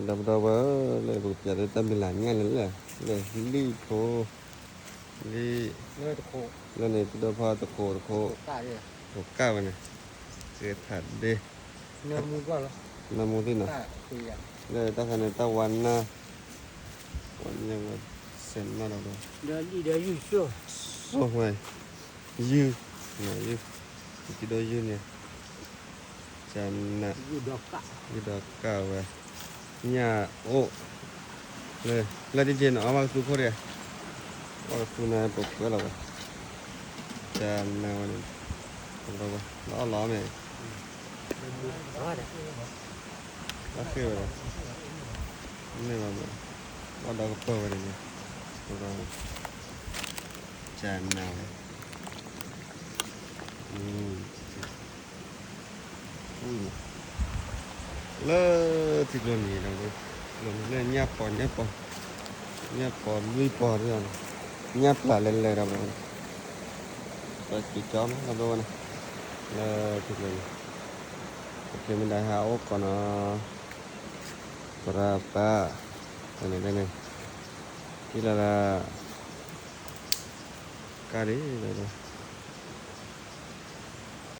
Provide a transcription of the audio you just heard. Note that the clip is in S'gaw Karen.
ဒီပုၢ်ဒီဝဲၢ်ဧၢ, လၢပကပျးလၢတၢ်မံၤလၢ်ညၣ်န့ၣ်လၢ လၢလံၣ်ဖိ, လံၣ်, လၢန့ၣ် သ့ၣ်ဒိၣ်ဖီတခိးတခိး, တကၣ်ဝဲန့ၣ်, ကဲထးဒ့, နၢမူသ့ၣ်နီၤ, လၢတၢ်ခါန့ၣ် တၢ်ဝါနၢ်, ဝါနၢ်ဝဲ, စဲးနီၣ်ဒီး, စိၢ်ဝဲ, ယုၢ်, ယုၢ်, ယုၢ်ဒီးယုၢ်န့ၣ် ကနၣ်, ယုၢ်ဒီးကၣ်ဝဲ, ညၣ်အိၣ်, လၢတက့ၢ်နီၤ အီၣ်ဘၣ်ကသူခိၣ်ဒံး, ဘၣ်ကသူန့ၣ် ပကွဲလီၤဝဲ, ကနၣ်ဝဲန့ၣ်, လီၤအီၣ်လီၤမ့ၢ်, ဘၣ်ဃ့ၢ်ဝဲဒီး, မ့ၢ်ဘၣ်မ့ၢ်, ဘၣ်ဒီးကပၢၢ်ဝဲဒၣ်န့ၣ်, ကနၣ်ဝဲ လၢထံကျိနံၤဒီး, လၢညၣ်ပီၤ ညၣ်ပီၤ, ညၣ်ပီၤလွံၢ်ပီၤ, ညၣ်ပျၢ်လဲၤလဲၤဒီး, ပကံကၠီမးဒီးဝဲန့ၣ်, လၢထံကျိနံၤ, ပက့ၤမ့ၢ်ဒၣ်ဟဲအိၣ်ကီးနီၤ, သရၣ်ပၢ်, န့ၣ်န့ၣ်, ထံၣ်လၢဒၣ်, ကၣ်ဒံးဒီး